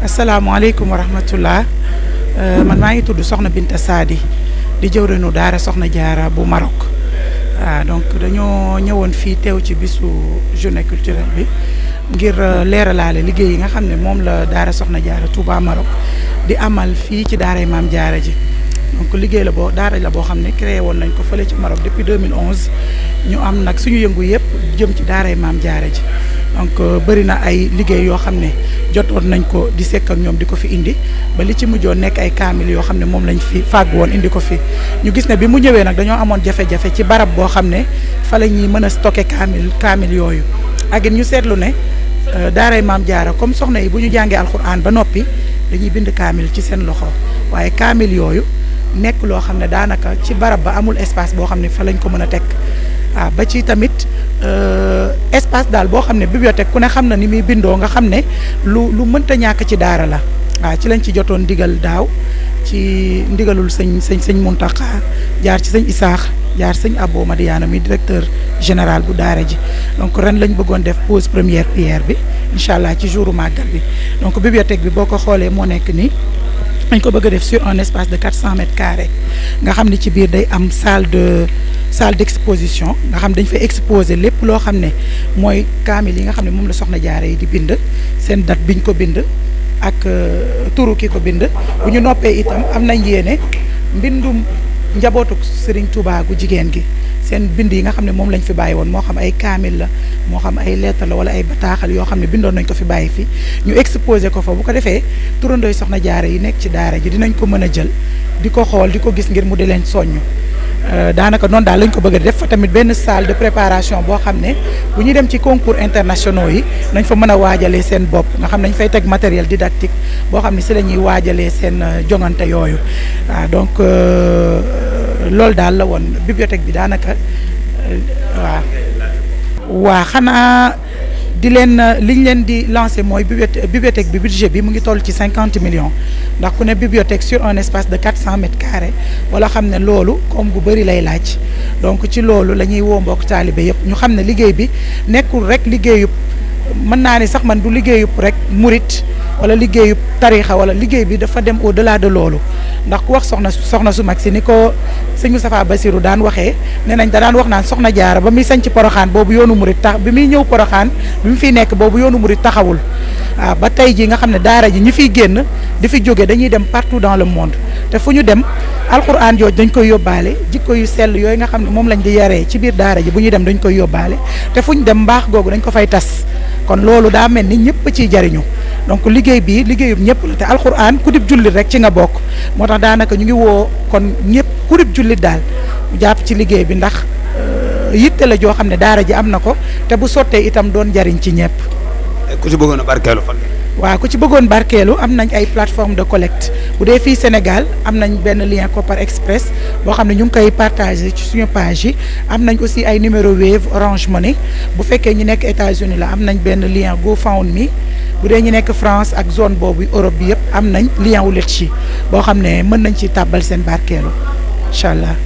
asalaamaaleykum wa rahmatullah man maa ngi tudd Soxna Binta Sadi di jëwriñu daara Soxna Jaara bu Maroc donc dañoo ñëwoon fii teew ci bisu journée culturelle bi ngir leeralaale liggéey yi nga xam ne moom la daara Soxna Jaara Touba Maroc di amal fii ci daaray Maam Jaara ji. donc liggéey la boo daara la boo xam ne créé woon nañ ko fële ci Maroc depuis 2011 ñu am nag suñu yëngu yëpp jëm ci daaray Maam Jaara ji. donc bëri na ay liggéey yoo xam ne jotoon nañ ko di sekk ak ñoom di ko fi indi ba li ci mujjoon nekk ay kaamil yoo xam ne moom lañ fi fàgg woon indi ko fi ñu gis ne bi mu ñëwee nag dañoo amoon jafe-jafe ci barab boo xam ne fa la ñuy mën a stocké kaamil yooyu ak it ñu seetlu ne daaray Maam Jaara comme soxna yi bu ñu jàngee alxuraan ba noppi dañuy bind kaamil ci seen loxo waaye kaamil yooyu nekk loo xam ne daanaka ci barab ba amul espace boo xam ne fa lañ ko mën a teg ba ci tamit espace daal boo xam ne bibliothèque ku ne xam na ni muy bindoo nga xam ne lu mënta ñàkk ci daara la ci lañ ci jotoon ndigal daaw ci ndigalul sëñ Muntaxa jaar ci sëñ Isaax jaar sëñ Abo Madiana mi directeur général bu daara ji donc ren lañ bëggoon def pose première pierre bi incha allah ci jouru màggal bi donc bibliothèque bi boo ko xoolee moo nekk nii dañ ko bëgg a def sur un espace de 400 mètres carrés nga xam ne ci biir day am salle d'exposition nga xam dañ fay exposer lépp loo xam ne mooy kaamil yi nga xam ne moom la Soxna Jaara yi di bind seen date biñ ko bind ak turu ki ko bind bu ñu noppee itam am nañ yéene mbindum njabootu Serigne Touba gu jigéen gi seen bind yi nga xam ne moom lañ fi bàyyi woon moo xam ay kaamil la moo xam ay lettre la wala ay bataaxal yoo xam ne bindoon nañ ko fi bàyyi fi ñu exposé ko fa bu ko defee turandooy Soxna Jaara yi nekk ci daara ji dinañ ko mën a jël di ko xool di ko gis ngir mu di leen soññ daanaka noonu daal lañ ko bëgg a def fa tamit benn salle de préparation boo xam ne bu ñuy dem ci concours internationaux yi nañ fa mën a waajalee seen bopp nga xam nañ fay teg matériel didactique boo xam ne si la ñuy waajalee seen jongante yooyu donc loolu daal la woon bibliothèque bi daanaka waa xanaa di leen liñ leen di lancer mooy bibliothèque bi budget bi mu ngi toll ci 50 millions ndax ku ne bibliothèque sur un espace de 400 mètres carrés wala xam ne loolu comme gu bëri lay laaj donc ci loolu la ñuy woo mbokk taalibe yëpp ñu xam ne liggéey bi nekkul rek liggéeyub mën naa ni sax man du liggéeyub rek murit wala liggéeyub tarixa wala liggéey bi dafa dem au delà de loolu ndax ku wax soxna su mag si ni ko sëñ Moustapha Bassirou daan waxee nee nañ da daan wax naan Soxna Jaara ba muy sañ ci Poroxaan boobu yoonu murit tax bi muy ñëw Poroxaan bi mu fiy nekk boobu yoonu murit taxawul ba tey ji nga xam ne daara ji ñi fiy génn di fi jóge dañuy dem partout dans le monde te fu ñu dem alxuraan jooju dañ koy yóbbaale jikko yu sell yooyu nga xam ne moom lañ di yaree ci biir daara ji bu ñuy dem dañ koy yóbbaale te fu ñu dem mbaax googu dañ ko fay tas kon loolu daa mel ni ñëpp ciy jariñu donc liggéey bii liggéeyub ñëpp la te alxuraan ku dib jullit rek ci nga bokk moo tax daanaka ñu ngi woo kon ñëpp ku dib jullit daal mu jàpp ci liggéey bi ndax yitte la joo xam ne daara ji am na ko te bu sottee itam doon jariñ ci ñëpp. ku ci bëggoon a barkeelu fan. waaw ku ci bëggoon barkeelu am nañ ay plateforme de collecte bu dee fii Sénégal am nañ benn lien Kopar Express boo xam ne ñu ngi koy partagé ci suñu page yi am nañ aussi ay numéro Wave Orange Money bu fekkee ñu nekk États-Unis la am nañ benn lien GoFundMe bu dee ñu nekk France ak zone boobu Europe bi yëpp am nañ lien wu Litchi boo xam ne mën nañ ci tàbbal seen barkeelu incha allah.